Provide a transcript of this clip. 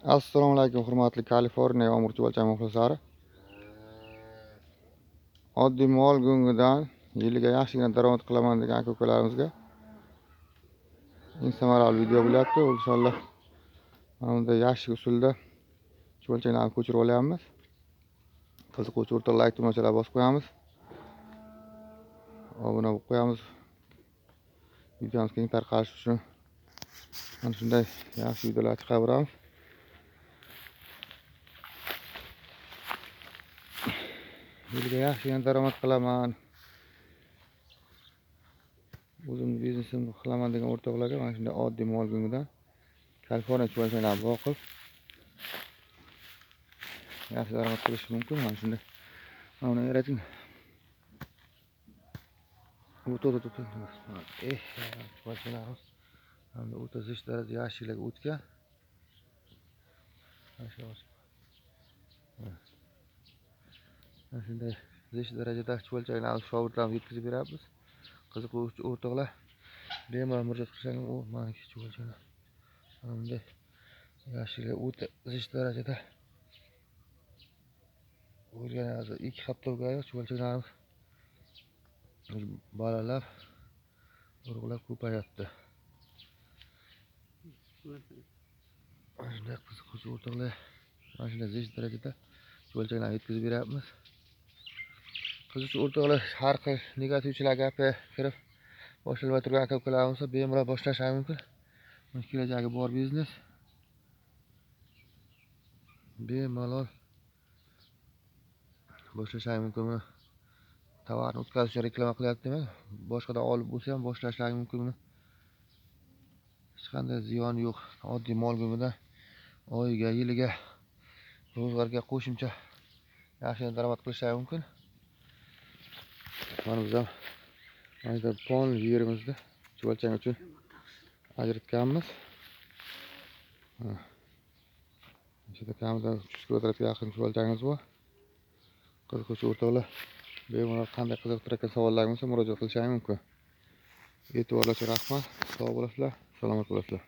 Assalomu alaykum hurmatli Kaliforniya yomg'ir chuvalchang muxlislari. Oddiy mol go'ngidan yiliga yaxshigina daromad qilaman degan aka-ukalarimizga eng samarali video bo'lyapti. Inshaalloh mana bunday yaxshi usulda chuvalchanglarni ko'chirib olyapmiz. Qiziquvchi o'rtoqlar like tugmachalar bosib qo'yamiz. Obuna bo'lib qo'yamiz. Videomiz keng tarqalishi uchun mana shunday yaxshi videolar chiqaramiz. Yiliga yaxshigina daromad qilaman, o'zimni biznesimni qilaman degan o'rtoqlarga mana shunday oddiy mol go'ngidan Kaliforniya chuvalchanglarini boqib yaxshi daromad qilish mumkin. Mana shunday mana buni yarating. Chuvalchanglarimiz hamda o'ta zich darajada yaxshiliklarga o'tgan. Mana shunday zich darajada chuvalchanglarni shogirdlarga yetkazib beramiz. Qiziquvchi o'rtoqlar bemalol murojaat qilsangiz, u mana shu chuvalchanglar mana bunday yaxshiliklar o'ta zich darajada o'lgan. Hozir 2 hafta bo'lgan chuvalchanglarimiz bolalar urug'lar ko'payapti. Mana shunday qiziquvchi o'rtoqlar mana shunday zich darajada chuvalchanglarni yetkazib beryapmiz. Qiziquvchi o'rtoqlar har xil negativchilar gapi kirib boshlanmay turgan aka-ukalarimiz bemalol boshlashi mumkin. Buni kelajagi bor biznes. Bemalol boshlashi mumkin. Buni tovarni o'tkazish uchun reklama qilyapti demak, boshqadan olib bo'lsa ham boshlashlari mumkin. Buni hech qanday ziyoni yo'q. Oddiy mol go'ngidan oyiga, yiliga ro'zg'orga qo'shimcha yaxshi daromad qilishlari mumkin. Mana biz ham mana shu pon yerimizni chuvalchang uchun ajratganmiz. Mana kamida 300 kvadratga yaqin chuvalchangimiz bor. Qiziquvchi o'rtoqlar bemalol qanday qiziqtirayotgan savollar bo'lsa murojaat qilishlari mumkin. E'tiborlar uchun rahmat. Sog' bo'lasizlar, salomat bo'lasizlar.